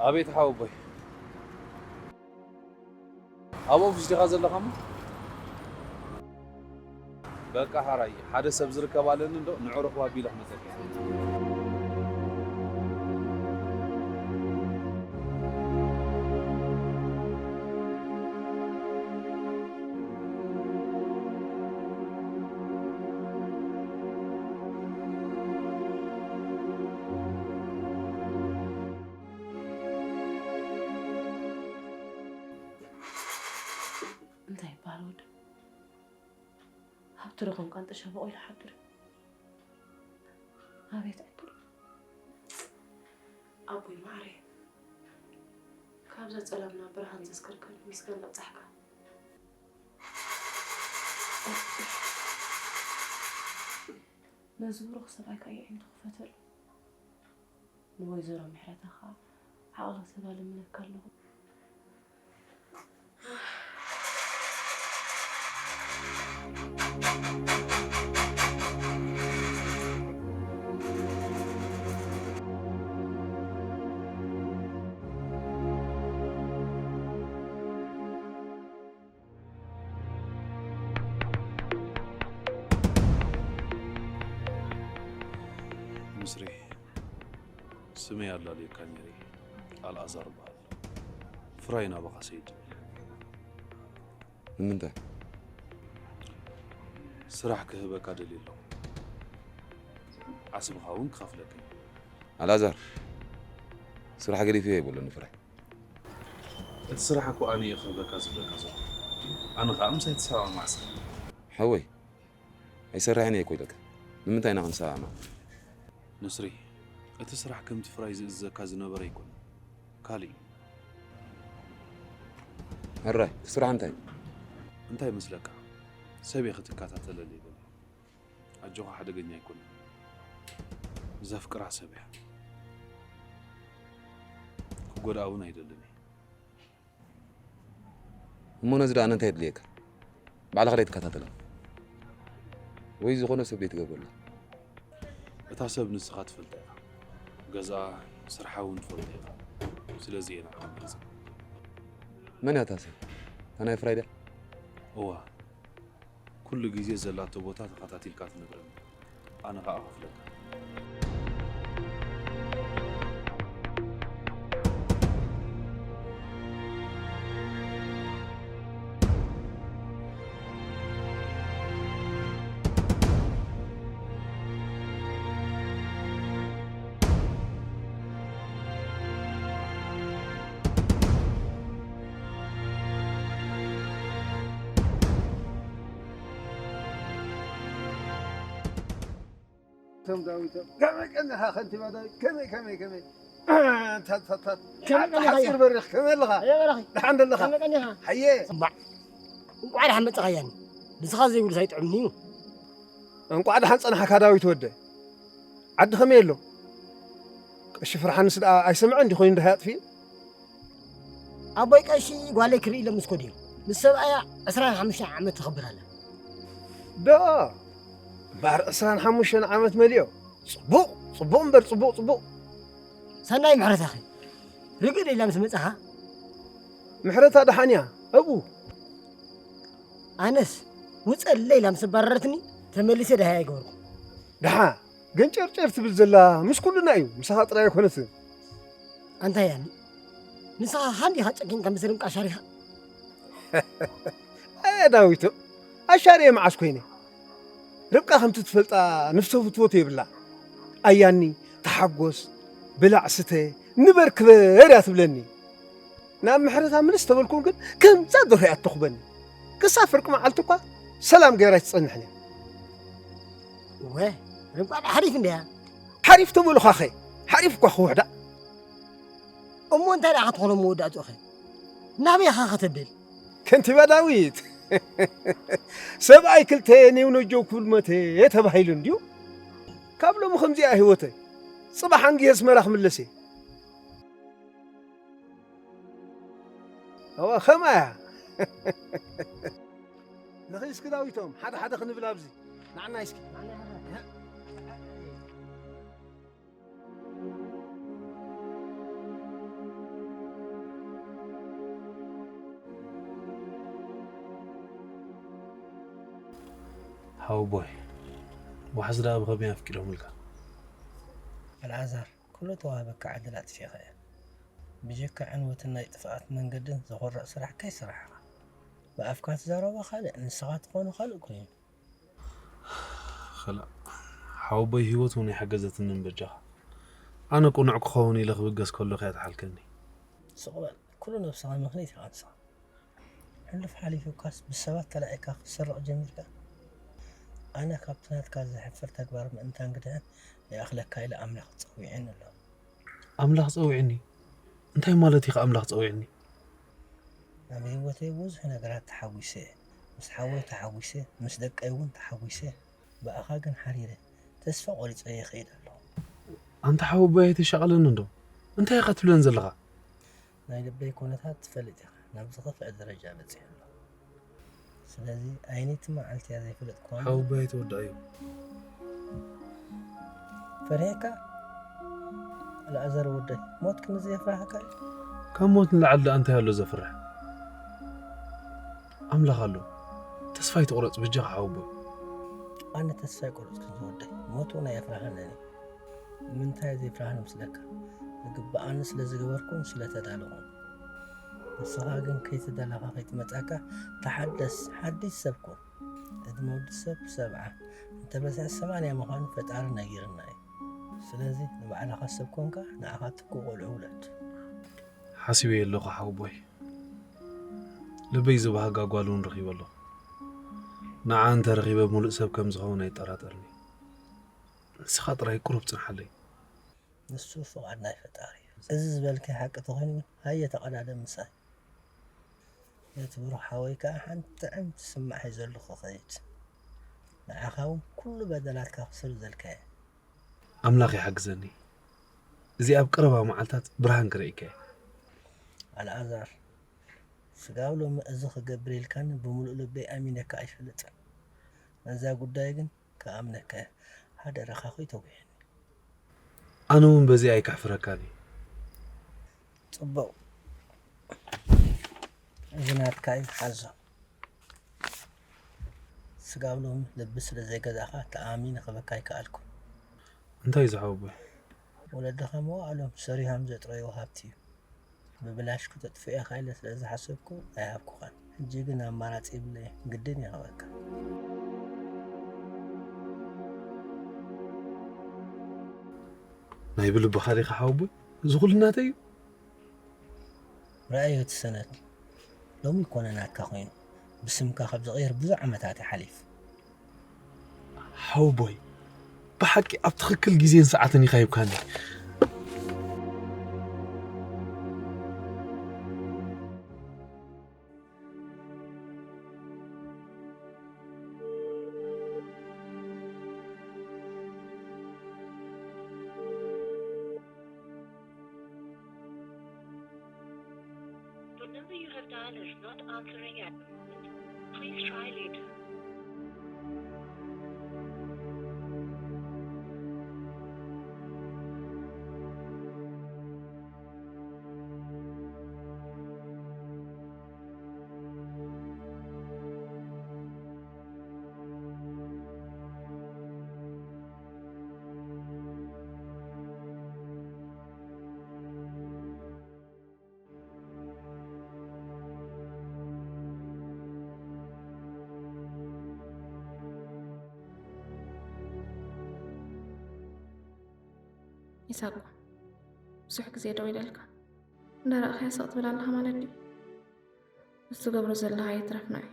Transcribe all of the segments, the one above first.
ኣቤት ሓወቦይ፣ ኣብ ኦፊስ ዲኻ ዘለኻ እሞ? በቃ ሓራይ፣ ሓደ ሰብ ዝርከብ ኣለኒ፣ እንዶ ንዑ ረኽቡ ኣቢለ ክመጸካ እየ። እንታይ ይበሃል ወዶ? ሃብቱ ዶ ከም ቃንጣ ሸበቆ ኢሉ ሓድር? ኣቤት ዕድል። ኣቦይ ማዕረ፣ ካብዛ ጸላም ናብ ብርሃን ዘስከርከኒ ምስጋና ኣብጻሕካ። ነዚ ብሩኽ ሰብኣይካ የዒንቱ ክፈተሉ። ንወይዘሮ ምሕረታ ኸኣ ዓቕሊ ክህባ ልምነካ ኣለኹ። ምስሪ፣ ስመይ ኣላልየካ ነይረ። ኣልኣዛር እበሃል። ፍራይ ናባኻ ሰይድ። ንምንታይ? ስራሕ ክህበካ ደልየ ኣለኹ። ዓስብኻ እውን ክኸፍለካ እየ። ኣልኣዛር፣ ስራሕ ገዲፈዮ ኣይበሎን ፍራይ። እቲ ስራሕ እኮ ኣነ እየ ክህበካ ዝብለካ ዘለኹ። ኣነ ኸኣ ምሳይ ተሰማማዕ ስራሕ። ሓወይ፣ ኣይሰርሕን እየ እኮ ኢለካ። ንምንታይ ኢና ክንሰማማዕ? ንስሪ፣ እቲ ስራሕ ከምቲ ፍራይ ዝእዝዘካ ዝነበረ ኣይኮነን። ካልእ እዩ። ሕራይ፣ እቲ ስራሕ እንታይ? እንታይ ይመስለካ? ሰብ እየ ክትከታተለለይ በሎ። ኣጆኻ ሓደገኛ ኣይኮነን። ዘፍቅራ ሰብ እያ። ክጎድኣ እውን ኣይደልን እየ። እሞ ነዚ ደኣ እንታይ የድልየካ? ባዕልኻ ደይ ትከታተላ? ወይ ዝኾነ ሰብ ደይ ትገብረላ? እታ ሰብ ንስኻ ትፈልጣ ኢኻ። ገዝኣ፣ ስርሓ እውን ትፈልጦ ኢኻ። ስለዚ እየ ንዓኻ መሪጸ። መን እያ እታ ሰብ? እታ ናይ ፍራይ ድያ? እዋ። ኩሉ ግዜ ዘላቶ ቦታ ተኸታቲልካ ትነግረኒ። ኣነ ኸኣ እኸፍለካ። ቶም ዳዊቶም፣ ከመይ ቀኒኻ ከንቲባ ዳዊት? ከመይ፣ ከመይ፣ ከመይ? ታት፣ ታት፣ ታት። ከመይ ቀኒኻ ሓፂር እያ? በሪኽ፣ ከመይ ኣለኻ? ኣየ በራኺ። ደሓን ደለኻ? ከመይ ቀኒኻ? ሃየ። እምባዕ። እንቋዕ ደሓን መጻኻያኒ። ንስኻ ዘይብሉስ ኣይጥዕምን'ዩ። እንቋዕ ደሓን ጸናሕካ ዳዊት ወደ። ዓዲ ከመይ ኣሎ? ቀሺ ፍርሓንስ ደኣ ኣይሰምዐን ድዩ ኮይኑ ደሃይ ኣጥፊኡ? ኣቦይ ቀሺ ጓለይ ክርኢ ኢሎም ምስ ከዱ እዮም። ምስ ሰብኣያ ዕስራን ሓሙሽተን ዓመት ተኸብር ኣላ። ዶ? እምበኣር ዕስራን ሓሙሽተን ዓመት መሊኦ። ጽቡቕ፣ ጽቡቕ እምበር ጽቡቕ፣ ጽቡቕ። ሰናይ ምሕረታኸ? ርግእ ዶ ኢላ ምስ መጻኻ? ምሕረታ ደሓን እያ። ኣብኡ? ኣነስ ውጸለይ ኢላ ምስ ኣባረረትኒ ተመሊሰ ደሃይ ኣይገበርኩ። ደሓ፣ ገንጨርጨር ትብል ዘላ ምስ ኩልና እዩ፣ ምሳኻ ጥራይ ኣይኮነትን። ኣንታ ያኒ፣ ንስኻ ሃንዲኻ ጨኪንካ ምስ ርብቃ ኣሻሪኻ? ኣየ ዳዊቶ፣ ኣሻርየ መዓስ ኮይነ? ርብቃ ከምቲ ትፈልጣ ንፍሰ ፍትወት የብላ። ኣያኒ፣ ተሓጎስ፣ ብላዕ ስተ፣ ንበር ክበር እያ ትብለኒ። ናብ ምሕረታ ምልስ ተበልኩን ግን ከምዛ ደርሆ እያ ትኹበኒ። ክሳብ ፍርቂ መዓልቲ እኳ ሰላም ገይራ ኣይትጸንሕን እያ። እወ፣ ርብቃ ሓሪፍ እንድያ። ሓሪፍ ተበሉኻኸ? ሓሪፍ እኳ ክውሕዳ። እሞ እንታይ ደኣ ክትኾኖ መወዳእትኡኸ? ናበይ ኢኻ ከተብል? ከንቲባ ዳዊት፣ ሰብኣይ ክልተ ኔው ነጀው ክብል መተ ተባሂሉ እንድዩ። ካብ ሎሚ ከምዚኣ ህይወተይ። ጽባሕ ኣንጊሀ ኣስመራ ክምለስ እየ። እወ፣ ኸምኣ እያ። ንኺድ እስኪ ዳዊቶም፣ ሓደ ሓደ ክንብል ኣብዚ። ንዓናይ እስኪ። ንዓናይ ሓደ ሓደ። ኣውቦይ፣ ዋሕዚ ደኣ ብኸመይ ኣፍቂዶምልካ? ኣልዓዛር፣ ኩሉ ተዋህበካ ዕድል ኣጥፊእኻ እያ። ብጀካ ዕንወትን ናይ ጥፍኣት መንገድን ዘኹርዕ ስራሕ ከይሰራሕኻ፣ ብኣፍካ ትዛረቦ ካልእ፣ ንስኻ ትኾኖ ካልእ ኮይኑ። ኸላ ሓወቦይ፣ ህይወት እውን ኣይሓገዘትንን በጃኻ። ኣነ ቅኑዕ ክኸውን ኢለ ክብገስ ከለኹ እያ ትሓልከኒ። ስቕ በል፣ ኩሉ ነብስኻ ምኽኒት ኢኻ ንስኻ። ሕሉፍ ሓሊፉካስ ብሰባት ተላዒካ ክትሰርቕ ጀሚርካ። ኣነ ካብቲ ናትካ ዘሕፍር ተግባር ምእንታን ክድሕን ይኣኽለካ ኢለ ኣምላኽ ጸዊዕኒ ኣሎ። ኣምላኽ ጸዊዕኒ? እንታይ ማለት እዩ ኣምላኽ ጸዊዕኒ? ኣብ ህይወተይ ብዙሕ ነገራት ተሓጒሰ እየ። ምስ ሓወይ ተሓጒሰ፣ ምስ ደቀይ እውን ተሓጒሰ። ብኣኻ ግን ሓሪረ ተስፋ ቆሪጸ ይኸይድ ኣለኹ። ኣንታ ሓወቦይ ኣይተሻቕለኒ እንዶ? እንታይ ኢኻ ትብለን ዘለኻ? ናይ ልበይ ኩነታት ትፈልጥ ኢኻ፣ ናብ ዝኸፍአ ደረጃ በጺሐ ኣለኹ። ስለዚ ኣይነይቲ መዓልቲ እያ ዘይፈለጥኩዋ። ሓወቦይ ኣይተወድኣዮ። ፈሪሕካ ኣልኣዛር ወደይ፣ ሞት ክንዘየፍራህካ እዩ። ካብ ሞት ንላዕሊ ደኣ እንታይ ኣሎ ዘፍርሕ? ኣምላኽ ኣሎ። ተስፋ ኣይትቑረጽ በጃኻ ሓወቦይ። ኣነ ተስፋ ኣይቆረጽኩን ዝወደይ፣ ሞት እውን ኣየፍራህንን እዩ። ንምንታይ ዘይፍራህን ምስለካ? ዝግብኣኒ ስለ ዝገበርኩን ስለ ተዳለኹን። ንስኻ ግን ከይተዳለኻ ከይትመጻካ ተሓደስ፣ ሓዲስ ሰብ ኩን። ዕድመ ወዲ ሰብ ሰብዓ እንተበዝሐ ሰማንያ ምዃኑ ፈጣሪ ነጊርና እዩ። ስለዚ ንባዕልኻ ሰብ ኮንካ ንዓኻ ትኩእ ቆልዑ ውለድ። ሓሲበዮ ኣለኹ ሓወቦይ። ልበይ ዝበሃጋ ጓል እውን ረኺበ ኣለኹ። ንዓ እንተ ረኺበ ሙሉእ ሰብ ከም ዝኸውን ኣይጠራጠርን እዩ። ንስኻ ጥራይ ቁሩብ ጽንሓለይ። ንሱ ፍቓድ ናይ ፈጣሪ እዩ። እዚ ዝበልካዮ ሓቂ ተኾይኑ ሃየ ተቐዳደም ምሳይ። ነቲ ብሩኽ ሓወይ ከኣ ሓንቲ ጥዕምቲ ስማዕ ሒዘሉ ክኸይድ። ንዓኻ እውን ኩሉ በደላትካ ክስርዘልካ እየ። ኣምላኽ ይሓግዘኒ። እዚ ኣብ ቀረባ መዓልታት ብርሃን ክርእየካ እየ። ኣልኣዛር፣ ስጋብ ሎሚ እዚ ክገብር ኢልካኒ ብምሉእ ልበይ ኣሚነካ ኣይፈልጥን። ነዛ ጉዳይ ግን ክኣምነካ እየ። ሓደራኻ ከይተጒሐኒ። ኣነ እውን በዚ ኣይክሕፍረካን እየ። ጽቡቕ፣ እዚ ናትካ እዩ፣ ሓዞ። ስጋብ ሎሚ ልቢ ስለ ዘይገዛእካ ተኣሚነ ክህበካ ኣይከኣልኩን። እንታይ እዩ ዝሓወቦይ? ወለድኻ መዋእሎም ሰሪሖም ዘጥረይዎ ሃብቲ እዩ። ብብላሽ ክተጥፍኦ ኢኻ ኢለ ስለ ዝሓሰብኩ ኣይሃብኩኻን። ሕጂ ግን ኣማራጺ የብለይን፣ ግድን ይሃበካ። ናይ ብልብኻ ዲኻ ሓወቦይ? እዚ ኩሉ ናተይ እዩ። ረኣዮ እቲ ሰነድ ሎሚ ይኮነ ናትካ ኮይኑ፣ ብስምካ ካብ ዝቕየር ብዙሕ ዓመታት እዩ ሓሊፉ። ሓወቦይ፣ ብሓቂ ኣብ ትኽክል ግዜን ሰዓትን ኢኻ ሂብካኒ። The number you have dialed is not answering at the moment. Please try later. ይሳቆ፣ ብዙሕ ግዜ ደው ኢለልካ እንዳረእኻያ ስቕ ትብል ኣለኻ ማለት ድዩ? እዚ ትገብሮ ዘለኻ ኣይትረፍና እዩ።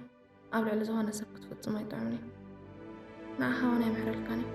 ኣብ ልዕሊ ዝኾነ ሰብ ክትፍጽሞ ኣይጥዑምን እዩ። ንዓኻ እውን ኣይምሕረልካን እዩ።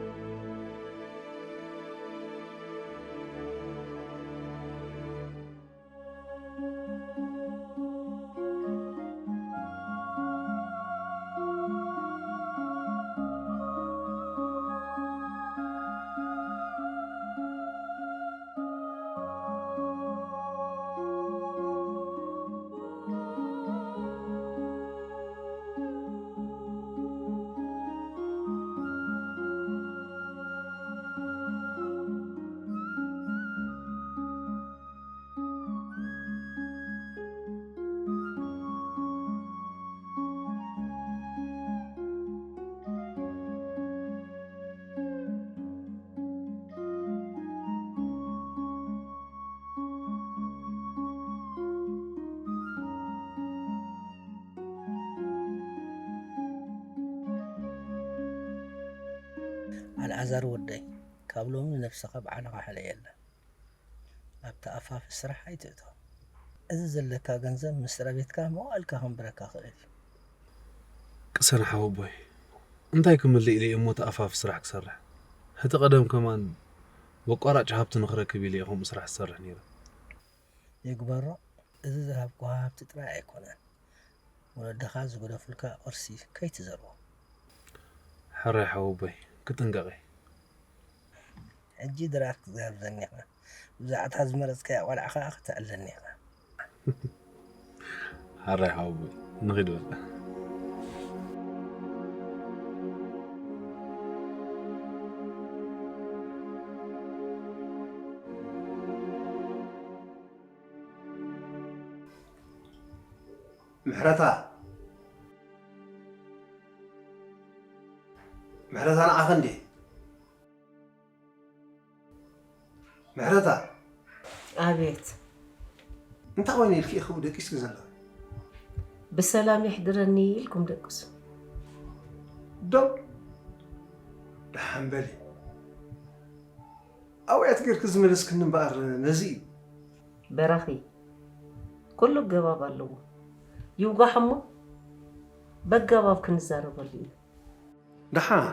ኣልዓዛር ወደይ፣ ካብ ሎሚ ንነብስኻ ባዕልኻ ሕለየላ። ኣብቲ ኣፋፊ ስራሕ ኣይትእቶ። እዚ ዘለካ ገንዘብ ምስ ስድራ ቤትካ መዋእልካ ከንብረካ ክእል እዩ። ቅሰን ሓወቦይ፣ እንታይ ክምልእ ኢለ እየ እሞ እቲ ኣፋፊ ስራሕ ክሰርሕ? ሕቲ ቀደም ከማን በቋራጭ ሃብቲ ንኽረክብ ኢለ እየ ከምኡ ስራሕ ዝሰርሕ ነይረ። ይግበሮ፣ እዚ ዝሃብኩኻ ሃብቲ ጥራይ ኣይኮነን። ወለድኻ ዝገደፉልካ ቅርሲ ከይትዘርዎ። ሕራይ ሓወቦይ፣ ክጥንቀቕ እየ። ሕጂ ድራር ክትጋብዘኒ ኢኻ። ብዛዕታ ዝመረጽካያ ቆልዓ ኸኣ ከተዕልለኒ ኢኻ። ሕራይ ሓወቦይ፣ ንኺድ በቃ። ምሕረታ፣ ምሕረታ ንዓኺ እንዴ? ምሕረታ። ኣቤት። እንታይ ኮይኑ ኢልኪ ኢኺ ደቂስኪ ዘለኺ? ብሰላም የሕድረኒ ኢልኩም ደቅሱ። ዶ? ደሓን በሊ። ኣውያት ጌርኪ ዝመለስክኒ እምበኣር ነዚ እዩ። በራኺ፣ ኩሉ ኣገባብ ኣለዎ። ይውጋሕ እሞ በገባብ ክንዛረበሉ እዩ። ደሓን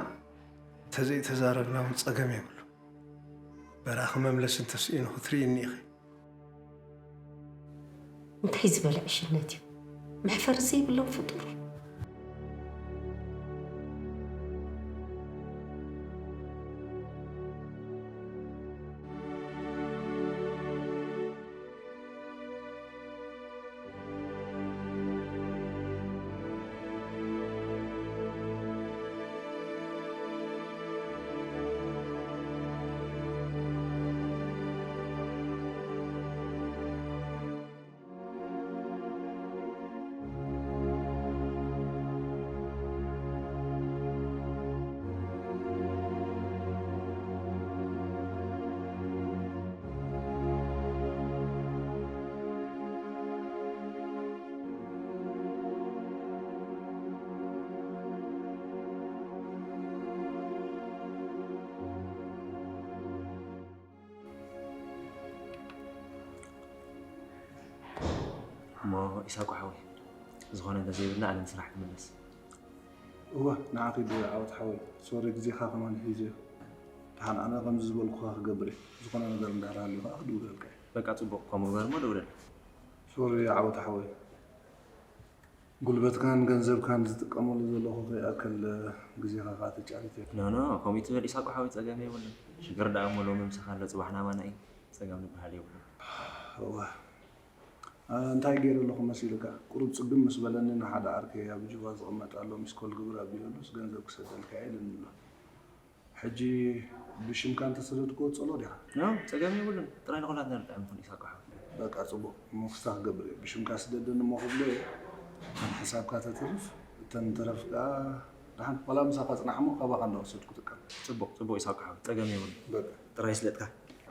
ተዘይተዛረብና እውን ጸገም የብሉ። በራኺ መምለሲ እንተስኢኑ ክትርእይኒ ኢኺ። እንታይ ዝበለ ዕሽነት እዩ? መሕፈሪ ዘይብሎም ፍጡር። እሞ ኢሳቆ ሓወይ፣ ዝኾነ እንተዘይብልና ኣነ ንስራሕ ክምለስ። እወ፣ ንዓኺ ዶ ዓወት ሓወይ፣ ሶሪ ግዜኻ ከማን ሒዘዮ። ደሓን ኣነ ከምዚ ዝበልኩኻ ክገብር እየ። ዝኾነ ነገር እንድሕር ሃልዩ ኸዓ ክድውለልካ እየ። በቃ ጽቡቕ፣ ከምኡ ግበር እሞ ደውለለይ። ሶሪ ዓወት ሓወይ። ጉልበትካን ገንዘብካን ዝጥቀመሉ ዘለኹ ከይኣክል ግዜኻ ከዓ ተጫሪተ። ኖ፣ ኖ፣ ከምኡ ትበል ኢሳቆ ሓወይ፣ ጸገም የብሉን። ሽግር ደኣ እሞ ሎሚ ምሳኻ ኣሎ፣ ጽባሕ ናባና እዩ። ጸገም ዝበሃል የብሉን። እወ። አ፣ እንታይ ገይረ ኣለኹ መሲልካ? ቁሩብ ጽግም ምስ በለኒ ንሓደ ዓርከይ ኣብ ጁባ ዝቕመጥ ኣሎ፣ ሚስኮል ግብር ኣቢለሉስ ገንዘብ ክሰደልካ እየ ኢሉኒ ኣሎ። ሕጂ ብሽምካ እንተሰደድክዎ ትጸልኦ ዲኻ? ኖ፣ ጸገም የብሉን። ጥራይ ንኹላትና ንጥዕም ይኹን ኢሳቆ ሓወይ። በቃ ጽቡቕ። እሞ ክስታ ክገብር እየ። ብሽምካ ስደደኒ እሞ ክብሎ እየ። እተን ሕሳብካ ተትርፍ፣ እተን ተረፍ ከኣ ደሓን ዋላ ምሳኻ ጽናሕ እሞ ካባኻ እንዳወሰድኩ ጥቀም። ጽቡቕ፣ ጽቡቕ ኢሳቆ ሓወይ። ጸገም የብሉን። በቃ። ጥራይ ስለጥካ።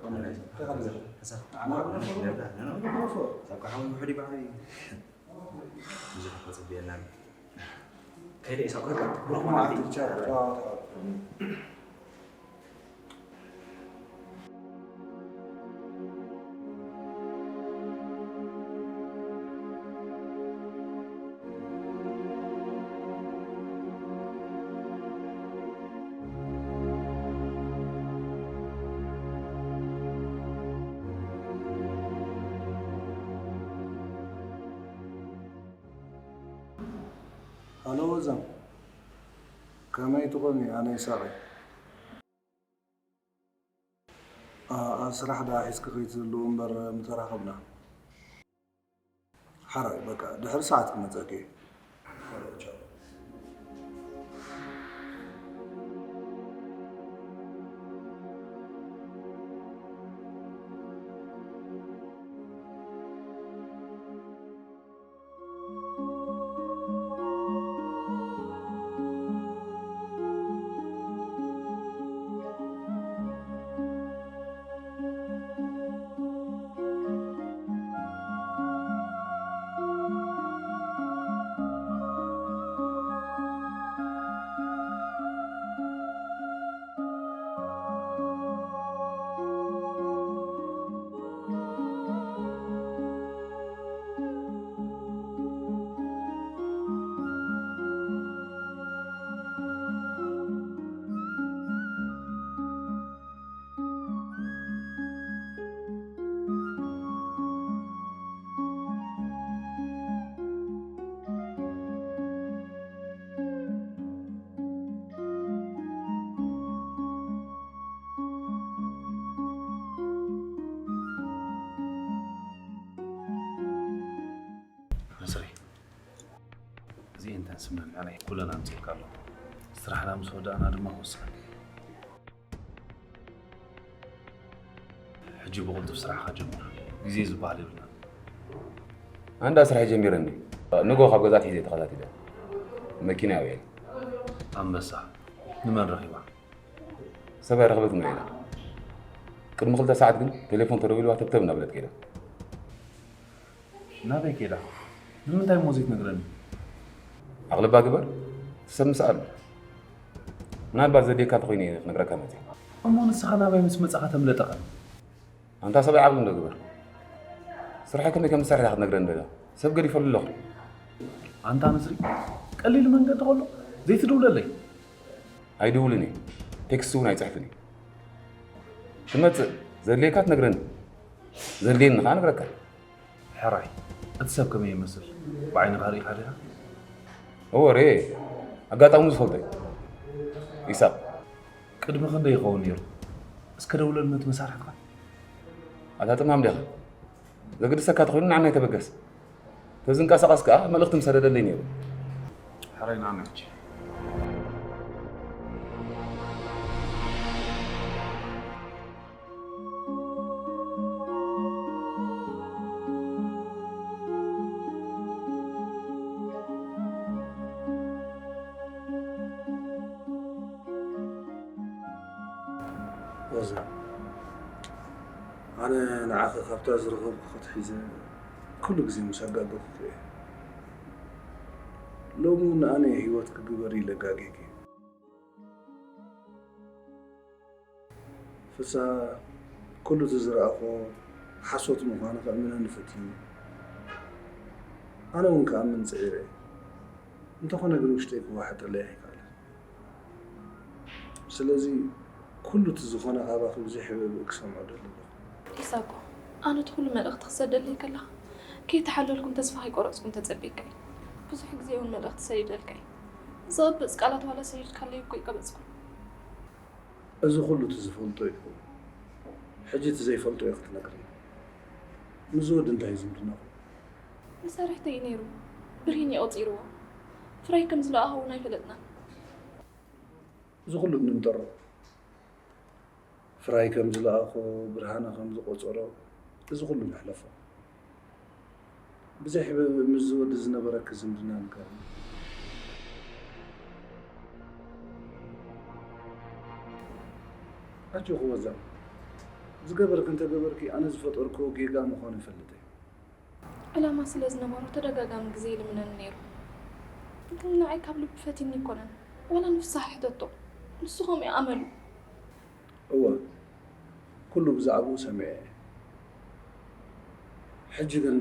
እንታይ ካብ ዘለ? ሕሳብ። ዓና ዓና ዓና ዓና ዓና ዓና። ኢሳቆ ሓወይ ውሑድ ይበሃል እዩ። ብዙሕ ከጽብየና ኣሎ። ከይደ ኢሳቆ። ሩቕ መዓልቲ። ቻው፣ ቻው፣ ቻው። ሃሎ ወዘም፣ ከመይ ትኾኒ? ኣነ ይሳቕ እየ። ኣ-፣ ኣብ ስራሕ ደኣ ሒዝኪ ከይትህልዊ እምበር ምተራኸብና። ሓራይ፣ በቃ፣ ድሕሪ ሰዓት ክመጸኪ እየ። ስምምዕና ኩለን ኣምጺእልካ ኣለኹ። ስራሕና ምስ ወዳእና ድማ ክወስኸልካ። ሕጂ ብቕልጡፍ ስራሕኻ ጀምር። ግዜ ዝበሃል የብልናን። ኣንዳ ስራሕ ጀሚረ እንዲ ንጎ ካብ ገዛ ትሒዘ ተኸታቲለ መኪና ያውየል። ኣንበሳ ንመን ረኺባ? ሰብ ኣይረኸበትን ኢላ። ቅድሚ ክልተ ሰዓት ግን ቴሌፎን ተደዊልዋ ተብተብ እናበለት ከይዳ። ናበይ ከይዳ? ንምንታይ እሞ ዘይትነግረኒ? ኣቕልባ ግበር፣ ትሰብ ምስ ኣሉ። ምናልባት ዘድልየካ እንተኾይኑ እየ ክነግረካ መፅእ። እሞ ንስኻ ናባይ ምስ መጻኻ ተምለጠኻ? ኣንታ ሰብኣይ ዓቕሊ እንዶ ግበር። ስርሐይ ከመይ ከም ዝሰርሕ ክትነግረኒ ደላ? ሰብ ገዲፈሉ ኣለኹ። ኣንታ ንስሪ፣ ቀሊል መንገዲ ከሎ ዘይትድውለለይ። ኣይድውልን እየ። ቴክስት እውን ኣይፅሕፍን እየ። ትመፅእ፣ ዘድልየካ ትነግረኒ። ዘድልየኒ ከዓ እነግረካ። ሕራይ፣ እቲ ሰብ ከመይ ይመስል? ብዓይንኻ ርኢኻ ዲኻ? እወ፣ ርኤ። ኣጋጣሚ ዝፈልጦ እዩ። ኢሳቕ። ቅድሚ ክንደይ ይኸውን ነይሩ? እስከ ደውለሉ ነቲ መሳርሕትኻ። ኣታ ጥማም ዲኻ? ዘግድሰካ ተኾይኑ ንዓና ኣይተበገስ። ተዝንቀሳቐስ ከኣ መልእኽቲ ምሰደደለይ ነይሩ። ሕራይ ንዓና ሕጂ። ሮዛ፣ ኣነ ንዓኺ ካብታ ዝረኸብኩ ክትሒዘ ኩሉ ግዜ ምስ ኣጋገኹኪ እየ። ሎሚ እውን ንኣነ ህይወት ክግበር ኢለ ጋጊኪ። ፍስሃ፣ ኩሉ እቲ ዝረኣኹዎ ሓሶት ምዃኑ ከእምነኒ ፈቲኑ። ኣነ እውን ክኣምን ጽዒረ። እንተኾነ ግን ውሽጠይ ክወሓጠለይ ኣይከኣለን። ስለዚ ኩሉ እቲ ዝኾነ ካባኺ ብዙሕ ይበብእ ክሰምዖ ደሊ ኣለኹ። ኢሳቆ፣ ኣነ እቲ ኩሉ መልእኽቲ ክሰደለይ ከለኻ ከይተሓለልኩን ተስፋ ከይቆረጽኩን ተጸቢቀ እየ። ብዙሕ ግዜ እውን መልእኽቲ ሰዲደልካ እየ። ዝቕብጽ ቃላት ዋላ ሰዲድካለይ እኮ ኣይቀበጽኩን። እዚ ኩሉ እቲ ዝፈልጦ እዩ ክኸውን። ሕጂ እቲ ዘይፈልጦ እዩ ክትነግርኒ። ምስዚ ወዲ እንታይ እዩ ዝምድናኹም? መሳርሕተይ እዩ ነይሩ። ብርሂን እዩ ቆጺርዎ። ፍራይ ከም ዝለኣኾ እውን ኣይፈለጥናን። እዚ ኩሉ እንንጠሮ። ፍራይ ከም ዝለኣኾ፣ ብርሃነ ከም ዝቆጸሮ፣ እዚ ኩሉ መሕለፎ። ብዘይ ሕብእ ምስዚ ወዲ ዝነበረኪ ዝምድና ንገርኒ። ኣጆኺ ወዛ፣ ዝገበርኪ እንተገበርኪ ኣነ ዝፈጠርክዎ ጌጋ ምዃኑ ይፈልጥ እየ። ዕላማ ስለ ዝነበሮ ተደጋጋሚ ግዜ ይልምነኒ ነይሩ። ግን ንዓይ ካብ ልቡ ፈቲኒ ኣይኮነን። ዋላ ንፍስሃ ሕተቶ። ንሱ ከምኡ እዩ ኣመሉ። እወ፣ ኩሉ ብዛዕባኡ ሰሚዐ እየ። ሕጂ ግን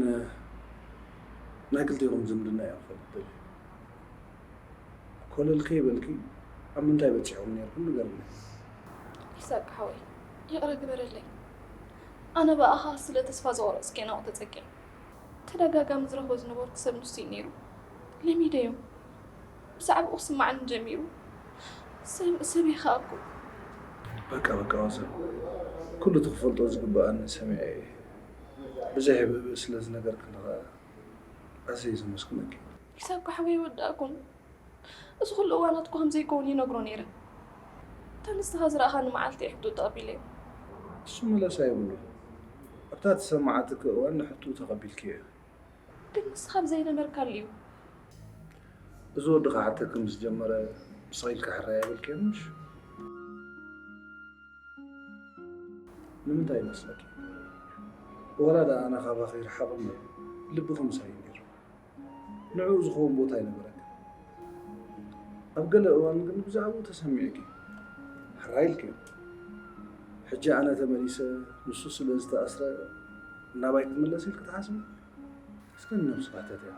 ናይ ክልቴኹም ዝምድና እየ ክፈልጥ ደልየ። ኮለል ከይበልኪ ኣብ ምንታይ በጺሕኩም ነይርኩም ንገርኒ። ይሳቅ ሓወይ፣ ይቕረ ግበረለይ። ኣነ ብኣኻ ስለ ተስፋ ዝቖረጽኩ እየ ናብኡ ተጸጊዐ። ተደጋጋሚ ዝረኽቦ ዝነበርኩ ሰብ ንሱ እዩ ነይሩ። ለሚደዮ። ብዛዕባኡ ክስምዓኒ ጀሚሩ። ሰብ፣ ሰብ ይኸኣኩ። በቃ፣ በቃ፣ ወሰን። ኩሉ እቲ ክፈልጦ ዝግብኣኒ ሰሚዐ እየ። ብዘይ ሕብእብእ ስለ ዝነገርክኒ ኸኣ ኣዝየ ዘመስግነኪ። ኢሳቆ ሓወይ ኣይወዳእኩን። እዚ ኩሉ እዋናት እኮ ከም ዘይከውን ይነግሮ ነይረ። እታ ንስኻ ዝረኣኻኒ መዓልቲ እየ ሕቶኡ ተቐቢለዮ። እሱ መለሳ የብሉን። ኣብታ እተሰማዓትኪ እዋን ንሕቶኡ ተቐቢልክዮ ኢኺ። ግን ንስኻ ኣብ ዘይነበርካሉ እዩ። እዚ ወዲ ክሓተኪ ምስ ጀመረ፣ ብስቕ ኢልኪ ሕራይ ኣይበልክዮን ምሽ? ንምንታይ ይመስለኪ? ዋላ ደኣ ኣነ ካባኺ ይርሓቕ እምበር፣ ልብኺ ምሳይ እዩ ነይሩ። ንዕኡ ዝኸውን ቦታ ኣይነበረክን። ኣብ ገለ እዋን ግን ብዛዕባኡ ተሰሚዑኪ፣ ሕራይ ኢልክዮ። ሕጂ ኣነ ተመሊሰ፣ ንሱ ስለ ዝተኣስረ፣ ናባይ ክትምለስ ኢልኪ ትሓስቢ? እስከ ንነብስኻ ሕተትያ።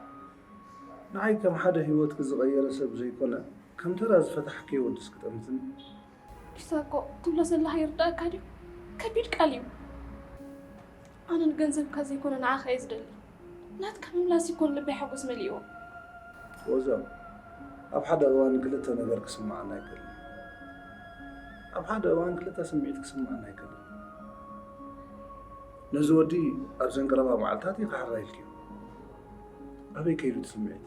ንዓይ ከም ሓደ ህይወትኪ ዝቐየረ ሰብ ዘይኮነ፣ ከም ተራ ዝፈታሕክዮ ወድስ ክጠምትኒ። ኢሳቆ፣ ትብሎ ዘለኻ ይርዳእካ ድዩ? ከቢድ ቃል እዩ። ኣነ ንገንዘብካ ዘይኮነ ንዓኻ እየ ዝደሊ። ናትካ ምምላስ ይኮን ልበይ ሓጎስ መሊእዎ። ወዛ፣ ኣብ ሓደ እዋን ክልተ ነገር ክስምዓና ኣይክእልን። ኣብ ሓደ እዋን ክልተ ስምዒት ክስምዓና ኣይክእልን። ነዚ ወዲ ኣብዘን ቀረባ መዓልታት ኢኻ ሕራይ ኢልክዮ። ኣበይ ከይዱ እቲ ስምዒት?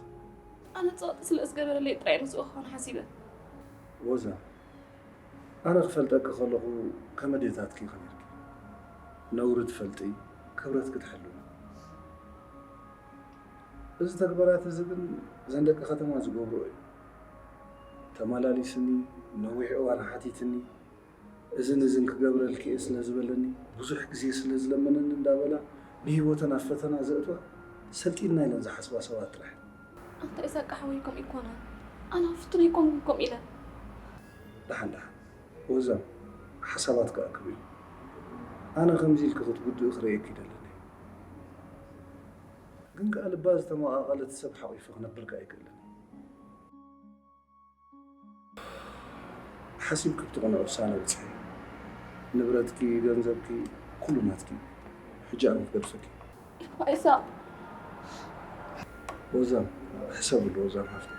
ኣነ ጸቕጢ ስለ ዝገበረለይ ጥራይ ምስኡ ክኾን ሓሲበ። ሮዛ፣ ኣነ ክፈልጠኪ ከለኹ ከመይ ኣዴታትኪ ኢኺ ነይርኪ። ነውሪ ትፈልጢ፣ ክብረትኪ ትሓልዊ። እዚ ተግባራት እዚ ግን እዘን ደቂ ከተማ ዝገብርኦ እዩ። ተመላሊስኒ፣ ነዊሕ እዋን ሓቲትኒ፣ እዝን እዝን ክገብረልኪ እየ ስለ ዝበለኒ፣ ብዙሕ ግዜ ስለ ዝለመነኒ እንዳበላ ንህይወተን ኣብ ፈተና ዘእትዋ ሰልጢና ኢለን ዝሓስባ ሰባት ጥራሕ። ኣንታ ኢሳቅ ሓወይ ከምኡ ኣይኮነን። ኣነ ፍቱን ኣይኮንኩን ከምኡ ኢለ። ደሓን ደሓን። ሮዛ፣ ሓሳባትኪ ኣክብሪ። ኣነ ከምዚ ኢልኪ ክትጉድኢ ክርእየኪ ኣይደልን እየ። ግን ከኣ ልባ ዝተመቓቐለት ሰብ ሓቒፈ ክነብር ከኣ ኣይክእልን። ሓሲብኪ ብትቕንዒ ውሳነ ብጽሒ። ንብረትኪ፣ ገንዘብኪ፣ ኩሉ ናትኪ። ሕጂ ኣነ ክገድፈኪ። እባ ኢሳቕ። ሮዛ፣ ሕሰብሉ ሮዛ ሓፍተይ።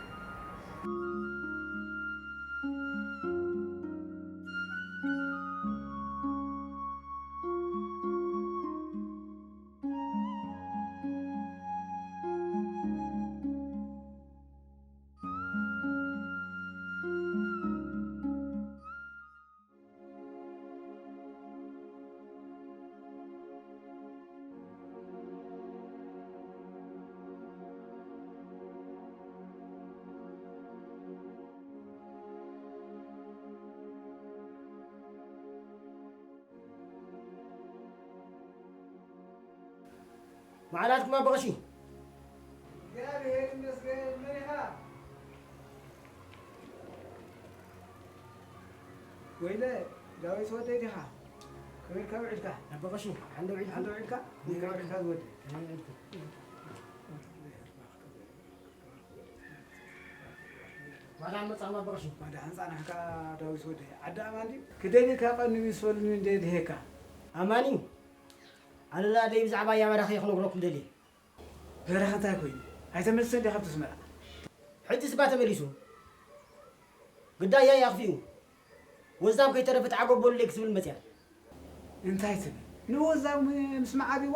መዓላትኩም ኣቦ ቀሺ? እግዚኣብሔር ይመስገን። መን ኢኻ? ወይለ፣ ዳዊት ወደይ ዲኻ? ከመይ ኢልካ ውዒልካ? ኣቦ ቀሺ፣ ሓንደ ውዒልካ? ሓንደ ውዒልካ? ከመይ ውዒልካ ዝወደይ? ከመይ ውዒልካ? ዋላ መጻና በርሱ። ዋላ ኣንጻናሕካ ዳዊት ወደይ። ዓዲ ኣማን ድዩ? ክደልየካ ቀንዩ ይስበልኒ እንደ ድሄካ። ኣማኒ፣ ኣነ ደይ ብዛዕባ ያባዳኸ ክነግረኩም ደልየ። በረኸ እንታይ ኮይኑ? ኣይተመልሰን ዲኻ ኣብቲ ኣስመራ? ሕጂ ስባ ተመሊሱ። ግዳይ ያይ ኣኽፊኡ። ወዛም ከይተረፈት ዓገብ በሉለይ ክትብል መጽያ። እንታይ ትብል? ንወዛም ምስ መዓቢዋ?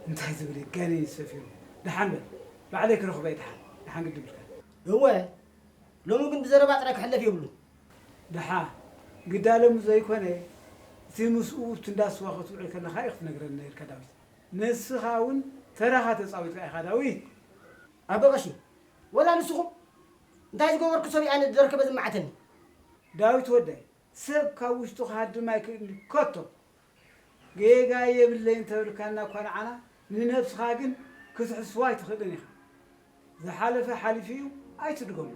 እንታይ ትብል? ጋኔን ሰፊሩ። ደሓን በል። ባዕለይ ክረኽቦ እየ ደሓን። ደሓን ግድም ኢልካ። እወ፣ ሎሚ ግን ብዘረባ ጥራይ ክሕለፍ የብሉን። ደሓ፣ ግዳ ሎሚ ዘይኮነ፣ እቲ ምስኡ ኣብቲ እንዳ ስዋ ክትውዕል ከለኻ እዩ ክትነግረኒ ነይርካ ዳዊት። ንስኻ እውን ተራኻ ተጻዊትካ ኢኻ ዳዊት። ኣቦ ቀሺ፣ ወላ ንስኹም እንታይ ዝገበርኩ ሰብ ኣነ ዝደርከበ ዝመዓተኒ? ዳዊት ወደይ፣ ሰብ ካብ ውሽጡ ክሃድም ኣይክእልን እዩ ከቶ። ጌጋ የብለይን ተበልካና እኳ ንዓና፣ ንነብስኻ ግን ክትሕስዋ ኣይትኽእልን ኢኻ። ዝሓለፈ ሓሊፉ እዩ፣ ኣይትድገሞ።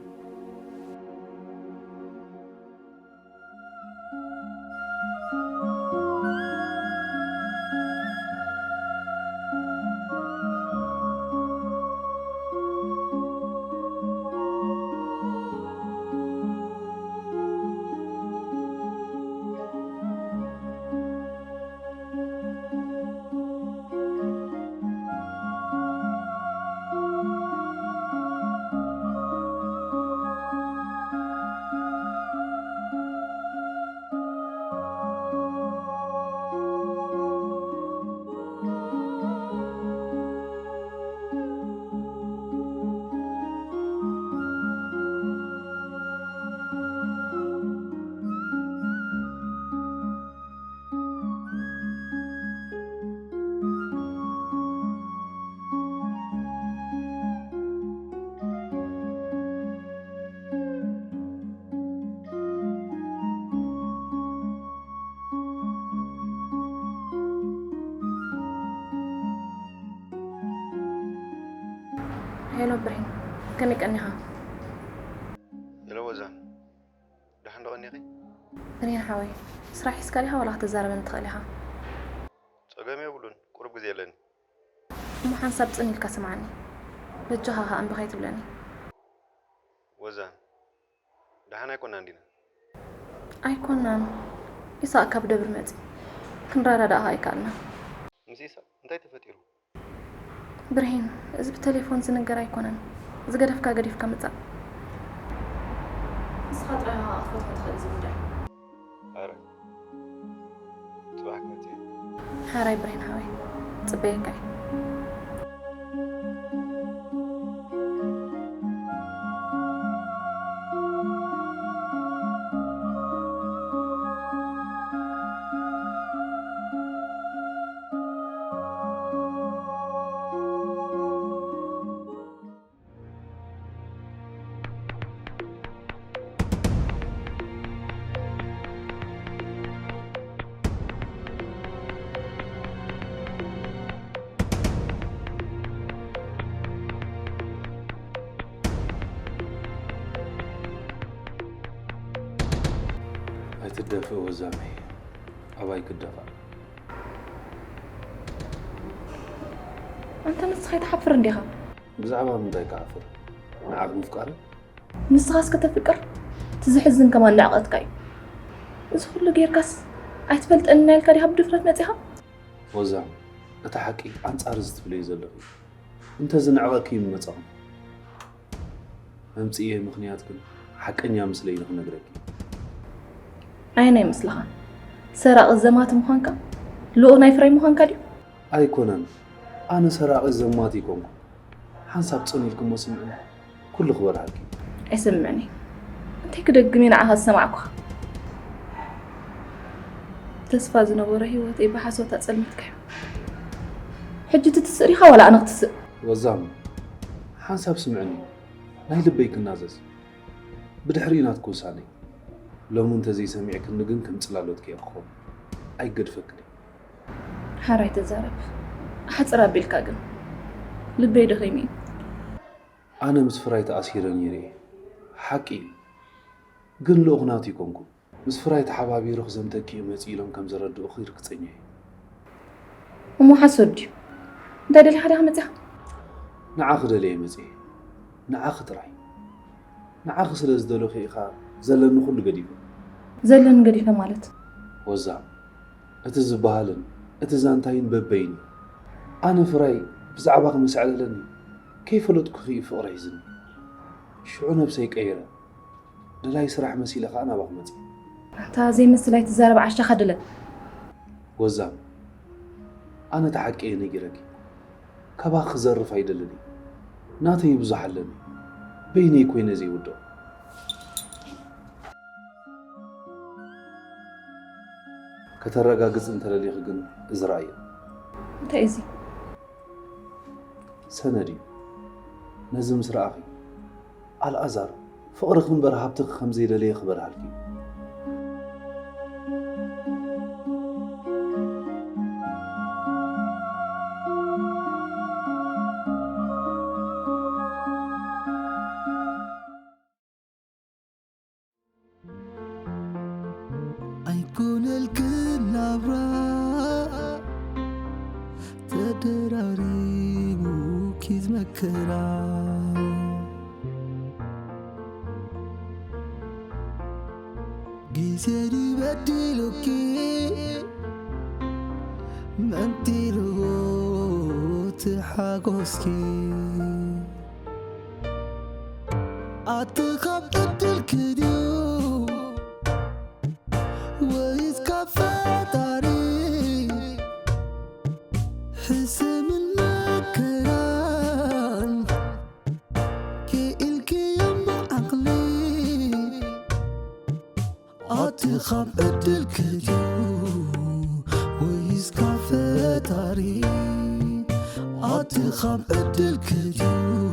ሄሎ ብርሂን፣ ከመይ ቀኒኻ? ሄሎ ወዛን፣ ደሓን ዶ ቀኒኺ? ብርሂን ሓወይ፣ ስራሕ ሒዝካ ዲኻ ዋላ ክትዛረበኒ ትኽእል ኢኻ? ጸገም የብሉን፣ ቁሩብ ግዜ ኣለኒ። እሞ ሓንሳብ ጽን ኢልካ ስምዓኒ። በጃኻ ኸኣ እምቢ ከይትብለኒ። ወዛን፣ ደሓን ኣይኮናን ዲና? ኣይኮናን። ኢሳቕ ካብ ደብር መጺኡ። ክንረዳዳእ ኸኣ ኣይከኣልናን። ምስ ኢሳቕ እንታይ ተፈጢሩ? ብርሂን፣ እዚ ብቴሌፎን ዝንገር ኣይኮነን። ዝገደፍካ ገዲፍካ ምጻእ። ንስኻ ጥራይ ኢኻ ክትፈትሖ ትኽእል እዚ ጉዳይ። ኣረ፣ ጽባሕ ክመጽእ እየ። ሓራይ ብሬን ሓወይ፣ ጽበየካ እየ። ደፍእ ወዛመይ፣ ኣባይ ክደፋእ። ኣንተ ንስኻ ኣይትሓፍር እንዲኻ? ብዛዕባ ምንታይ ክሓፍር? ንዓኽ ምፍቃር? ንስኻስ ከተፍቅር? እቲ ዝሕዝን ከማን ንዕቐትካ እዩ። እዚ ኩሉ ጌርካስ ኣይትፈልጠንን ኢልካ ዲኻ ብድፍረት መጺኻ? ወዛም፣ እቲ ሓቂ ኣንጻር እዚ ትብለይ ዘለኺ። እንተ ዝንዕቐኪ እዩ ምመጻኹ። መምጽእየ ምኽንያት ግን ሓቀኛ ምስለይ ንኽነግረኪ። ኣየናይ ምስልኻ? ሰራቒ ዘማቲ ምዃንካ? ልኡኽ ናይ ፍራይ ምዃንካ ድዩ? ኣይኮነን፣ ኣነ ሰራቒ ዘማቲ ኣይኮንኩ። ሓንሳብ ጽን ኢልክሞ ስምዕኒ፣ ኩሉ ክበርሃልኪ። ኣይስምዕኒ። እንታይ ክደግም እየ ንዓኻ ዝሰማዕኩኻ? ተስፋ ዝነበሮ ህይወተይ ብሓሶት ኣጸልሚትካዮ። ሕጂ ትትስእ ዲኻ ዋላ ኣነ ክትስእ? ወዛም፣ ሓንሳብ ስምዕኒ፣ ናይ ልበይ ክናዘዝ። ብድሕሪኡ ናትኪ ውሳነ። ሎሚ እንተዘይሰሚዕክኒ ግን ከም ጽላሎትኪ እየ ክኸውን። ኣይገድፈክን እየ። ሓራይ ተዛረብ። ኣሕጽር ኣቢልካ ግን። ልበይ ደኺሙ እዩ። ኣነ ምስ ፍራይ ተኣሲረ ነይረ እየ። ሓቂ እዩ። ግን ልኡኽ ናቱ ኣይኮንኩን። ምስ ፍራይ ተሓባቢሩ ክዘምተኪ እዩ መጺኡ ኢሎም ከም ዘረድኡኺ ርግጸኛ እየ። እሞ ሓሶት ድዩ? እንታይ ደሊኻ ዲኻ መጺኻ? ንዓኺ ደልየ መጺኤ። ንዓኺ ጥራይ። ንዓኺ ስለ ዝደለኹ ኢኻ ዘለኒ ኩሉ ገዲፈ። ዘለኒ ገዲፈ ማለት? ወዛ፣ እቲ ዝበሃልን እቲ ዛንታይን በበይኑ። ኣነ ፍራይ ብዛዕባኺ ምስ ኣዕለለኒ፣ ከይፈለጥኩኺ እዩ ፍቕሪ ሒዝኒ። ሽዑ ነብሰይ ቀይረ። ደላይ ስራሕ መሲለ ኸኣ ናባኺ መጺእ። ኣንታ ዘይመስል ኣይትዛረብ ዓሻኻ ድለ። ወዛም፣ ኣነ እቲ ሓቂ እየ ነጊረኪ። ካባኺ ክዘርፍ ኣይደልን እየ። ናተይ ብዙሕ ኣለኒ። በይነይ ኮይነ ዘይውድኦ። ከተረጋግጽ እንተደሊኺ ግን እዚ ረኣዮ። እንታይ እዚ? ሰነድ እዩ። ነዚ ምስ ረኣኺ፣ ኣልኣዛር ፍቕርኺ እምበር ሃብትኺ ከም ዘይደለየ ክበርሃልኪ እዩ። ኣይኮነልክን ናብራ ተደራሪቡ ኪዝ መከራ ግዜ ድበዲሉኪ መንጢርዎ ትሓጎስኪ ኣቲ ካብ ዕድልኪ ድዩ ወይስ ካብ ፈጣሪ ሕሰምን መከራን ክኢልክዮም ብዓቕሊ ኣቲ ካብ ዕድልኪ ድዩ ወይስ ካብ ፈጣሪ ኣቲ ካብ ዕድልኪ ድዩ